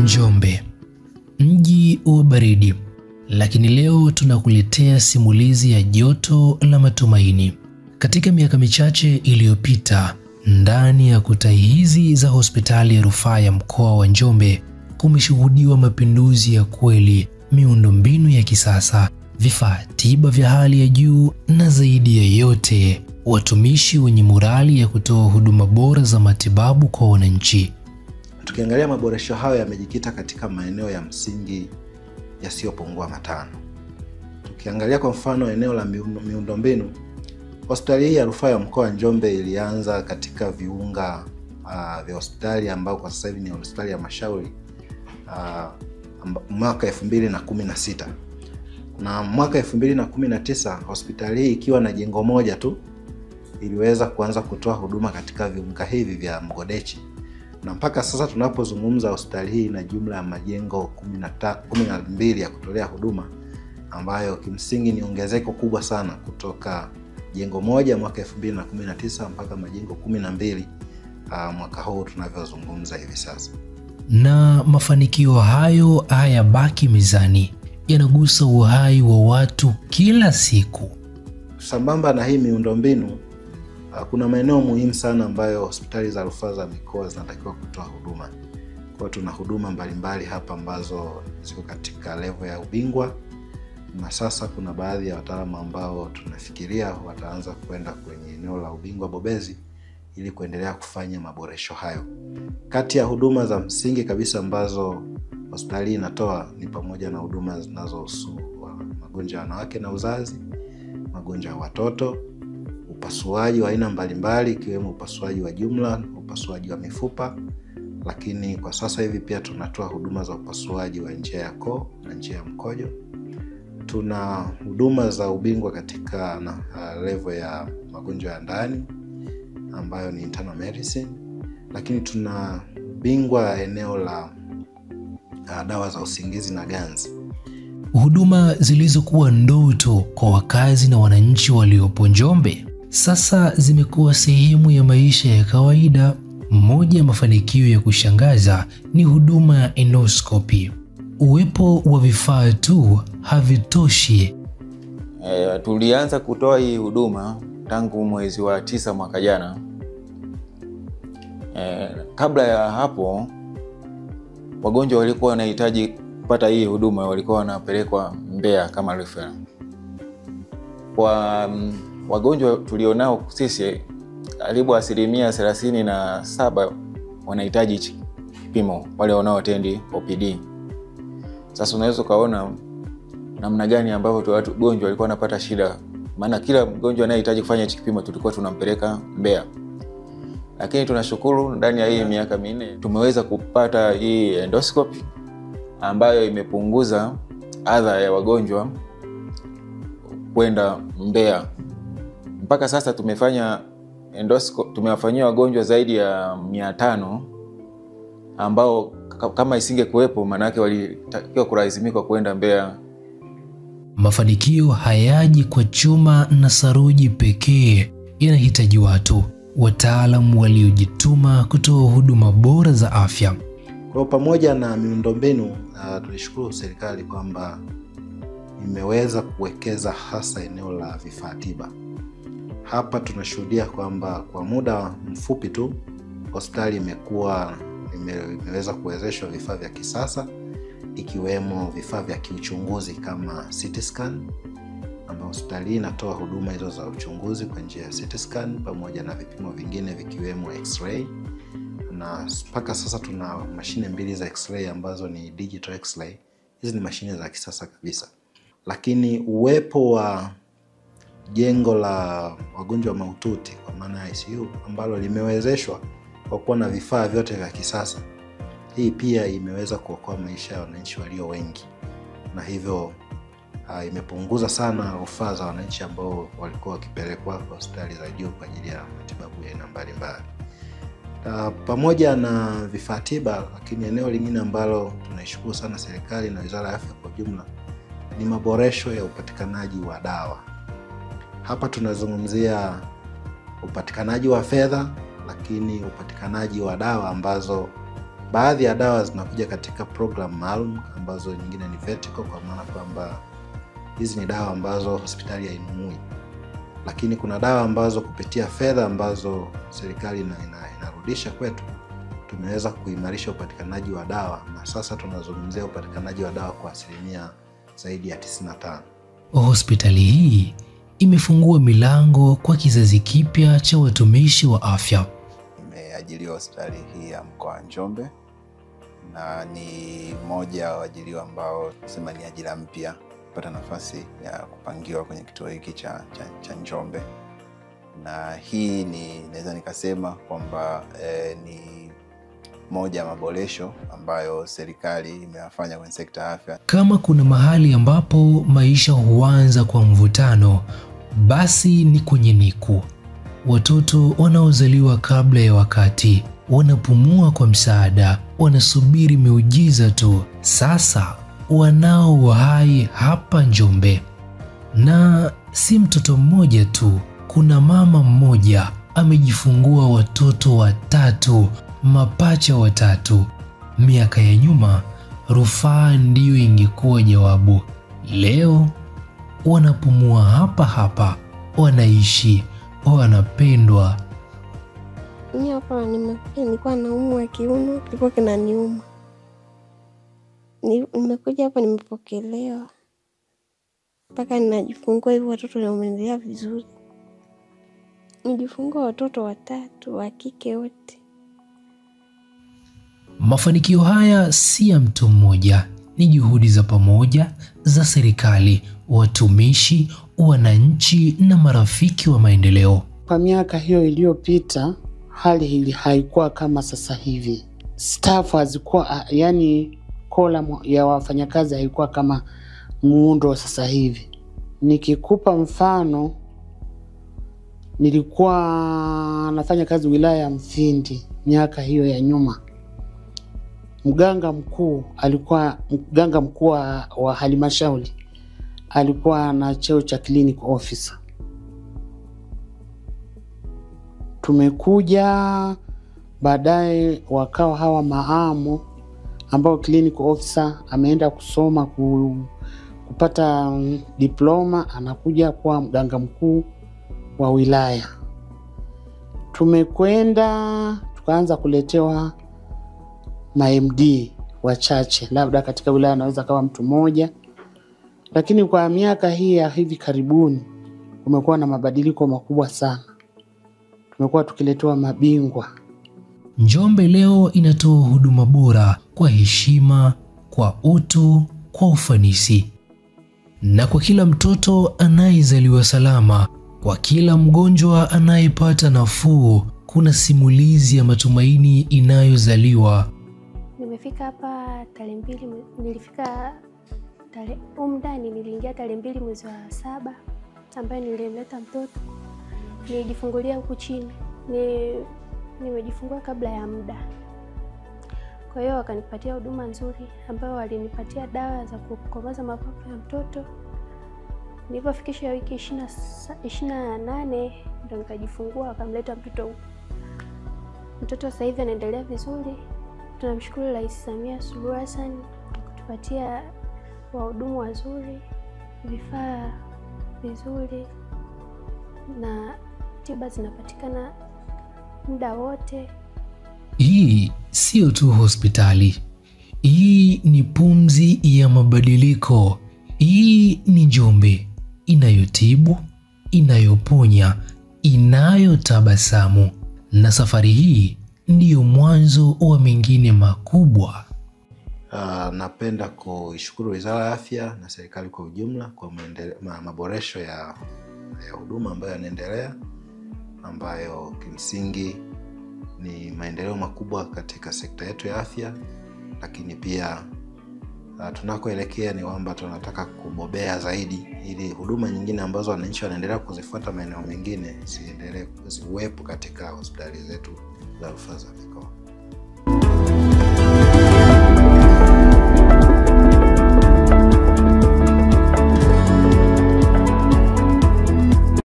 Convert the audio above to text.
Njombe, mji wa baridi, lakini leo tunakuletea simulizi ya joto la matumaini. Katika miaka michache iliyopita, ndani ya kuta hizi za hospitali ya rufaa ya mkoa wa Njombe kumeshuhudiwa mapinduzi ya kweli, miundombinu ya kisasa, vifaa tiba vya hali ya juu, na zaidi ya yote, watumishi wenye morali ya kutoa huduma bora za matibabu kwa wananchi. Tukiangalia maboresho hayo yamejikita katika maeneo ya msingi yasiyopungua 5. Tukiangalia kwa mfano eneo la miundombinu, hospitali hii ya rufaa ya mkoa wa Njombe ilianza katika viunga vya hospitali ambao kwa sasa hivi ni hospitali ya Mashauri mwaka 2016. Na mwaka 2019 hospitali hii ikiwa na jengo moja tu iliweza kuanza kutoa huduma katika viunga hivi vya Mgodechi. Na mpaka sasa tunapozungumza hospitali hii ina jumla ya majengo 12 ya kutolea huduma, ambayo kimsingi ni ongezeko kubwa sana kutoka jengo moja mwaka 2019 mpaka majengo 12 mwaka huu tunavyozungumza hivi sasa. Na mafanikio hayo hayabaki mizani, yanagusa uhai wa watu kila siku. Sambamba na hii miundombinu, kuna maeneo muhimu sana ambayo hospitali za rufaa za mikoa zinatakiwa kutoa huduma. Kwa tuna huduma mbalimbali hapa ambazo ziko katika level ya ubingwa, na sasa kuna baadhi ya wataalamu ambao tunafikiria wataanza kwenda kwenye eneo la ubingwa bobezi ili kuendelea kufanya maboresho hayo. Kati ya huduma za msingi kabisa ambazo hospitali inatoa ni pamoja na huduma zinazohusu magonjwa ya wanawake na uzazi, magonjwa ya watoto, upasuaji wa aina mbalimbali ikiwemo upasuaji wa jumla, upasuaji wa mifupa, lakini kwa sasa hivi pia tunatoa huduma za upasuaji wa njia ya koo na njia ya mkojo. Tuna huduma za ubingwa katika level ya magonjwa ya ndani ambayo ni internal medicine, lakini tuna bingwa eneo la dawa za usingizi na ganzi. Huduma zilizokuwa ndoto kwa wakazi na wananchi waliopo Njombe sasa zimekuwa sehemu ya maisha ya kawaida. Moja ya mafanikio ya kushangaza ni huduma ya endoscopy. Uwepo wa vifaa tu havitoshi. Tulianza kutoa hii huduma tangu mwezi wa 9 mwaka jana. Kabla ya hapo wagonjwa walikuwa wanahitaji kupata hii huduma walikuwa wanapelekwa Mbeya kama referral. Kwa wagonjwa tulionao sisi karibu 37% wanahitaji kipimo, wale wanaoattend OPD. Sasa unaweza kaona namna gani ambavyo wagonjwa walikuwa wanapata shida, maana kila mgonjwa anayehitaji kufanya hichi kipimo tulikuwa tunampeleka Mbeya. Lakini tunashukuru ndani ya hii miaka 4 tumeweza kupata hii endoscopy ambayo imepunguza adha ya wagonjwa kwenda Mbeya. Mpaka sasa tumefanya endoscopy, tumewafanyia wagonjwa zaidi ya 500 ambao kama isingekuwepo maana yake walitakiwa kulazimika kwenda Mbeya. Mafanikio hayaji kwa chuma na saruji pekee, yanahitaji watu, wataalamu waliojituma kutoa huduma bora za afya. Kwa pamoja na miundombinu, tulishukuru serikali kwamba imeweza kuwekeza hasa eneo la vifaa tiba. Hapa tunashuhudia kwamba kwa muda mfupi tu hospitali imeweza kuwezeshwa vifaa vya kisasa ikiwemo vifaa vya kiuchunguzi kama CT scan, ambapo hospitali inatoa huduma hizo za uchunguzi kwa njia ya CT scan pamoja na vipimo vingine vikiwemo x-ray. Na mpaka sasa tuna mashine 2 za x-ray ambazo ni digital x-ray. Hizi ni mashine za kisasa kabisa. Lakini uwepo wa jengo la wagonjwa mahututi kwa maana ya ICU ambalo limewezeshwa kwa kuwa na vifaa vyote vya kisasa, hii pia imeweza kuokoa maisha ya wananchi walio wengi, na hivyo imepunguza sana rufaa za wananchi ambao walikuwa wakipelekwa hospitali za juu kwa ajili ya matibabu ya aina mbalimbali. Pamoja na vifaa tiba, lakini eneo lingine ambalo tunaishukuru sana serikali na Wizara ya Afya kwa jumla ni maboresho ya upatikanaji wa dawa. Hapa tunazungumzia upatikanaji wa fedha, lakini upatikanaji wa dawa ambazo Baadhi ya dawa zinakuja katika program maalum ambazo nyingine ni vertical, kwa maana kwamba hizi ni dawa ambazo hospitali hainunui, lakini kuna dawa ambazo kupitia fedha ambazo serikali inarudisha kwetu tumeweza kuimarisha upatikanaji wa dawa, na sasa tunazungumzia upatikanaji wa dawa kwa asilimia zaidi ya 95. Hospitali hii imefungua milango kwa kizazi kipya cha watumishi wa afya. Nimeajiriwa hospitali hii ya mkoa wa Njombe na ni mmoja wa waajiriwa ambao tusema ni ajira mpya kupata nafasi ya kupangiwa kwenye kituo hiki cha Njombe. Na hii ni naweza nikasema kwamba ni moja ya maboresho ambayo serikali imeyafanya kwenye sekta ya afya. Kama kuna mahali ambapo maisha huanza kwa mvutano, basi ni kwenye NICU. Watoto wanaozaliwa kabla ya wakati wanapumua kwa msaada, wanasubiri miujiza tu. Sasa wanao uhai hapa Njombe. Na si mtoto mmoja tu, kuna mama mmoja amejifungua watoto watatu, mapacha watatu. Miaka ya nyuma rufaa ndiyo ingekuwa jawabu. Leo wanapumua hapa hapa, wanaishi, wanapendwa. Mimi hapa nimekuja, nilikuwa naumwa kiuno, kilikuwa kinaniuma. Nimekuja hapa nimepokelewa mpaka ninajifungua hivyo, watoto wanaendelea vizuri. Nijifungua watoto watatu wa kike wote. Mafanikio haya si ya mtu mmoja, ni juhudi za pamoja za serikali, watumishi, wananchi na marafiki wa maendeleo. Kwa miaka hiyo iliyopita hali hili haikuwa kama sasa hivi. Staff hazikuwa, yani kola ya wafanyakazi haikuwa kama muundo sasa hivi. Nikikupa mfano, nilikuwa nafanya kazi wilaya ya Mfindi miaka hiyo ya nyuma. Mganga mkuu alikuwa mganga mkuu wa halmashauri, alikuwa na cheo cha clinic officer. Tumekuja baadaye wakawa hawa maamu ambao clinic officer ameenda kusoma kupata diploma, anakuja kuwa mganga mkuu wa wilaya. Tumekwenda tukaanza kuletewa ma MD wachache, labda katika wilaya anaweza kawa mtu mmoja. Lakini kwa miaka hii ya hivi karibuni kumekuwa na mabadiliko makubwa sana. Tumekuwa tukiletewa mabingwa. Njombe leo inatoa huduma bora kwa heshima, kwa utu, kwa ufanisi. Na kwa kila mtoto anayezaliwa salama, kwa kila mgonjwa anayepata nafuu, kuna simulizi ya matumaini inayozaliwa. Nimefika hapa tarehe 2, nilifika tarehe ndani niliingia tarehe 2 mwezi wa 7 ambaye nilimleta mtoto. Nilijifungulia huku chini. Nimejifungua kabla ya muda. Kwa hiyo wakanipatia huduma nzuri ambayo walinipatia dawa za kukomaza mapafu ya mtoto. Nilipofikisha wiki 28 ndo nikajifungua, wakamleta mtoto huku. Mtoto sasa hivi anaendelea vizuri. Tunamshukuru Rais Samia Suluhu Hassan kwa kutupatia wahudumu wazuri, vifaa vizuri na tiba zinapatikana muda wote. Hii sio tu hospitali. Hii ni pumzi ya mabadiliko. Hii ni Njombe inayotibu, inayoponya, inayotabasamu. Na safari hii ndiyo mwanzo wa mengine makubwa. Napenda kuishukuru Wizara ya Afya na serikali kwa ujumla kwa maboresho ya huduma ambayo yanaendelea, ambayo kimsingi ni maendeleo makubwa katika sekta yetu ya afya. Lakini pia tunakoelekea ni kwamba tunataka kubobea zaidi ili huduma nyingine ambazo wananchi wanaendelea kuzifuata maeneo mengine ziendelee ziwepo katika hospitali zetu za rufaa za mikoa.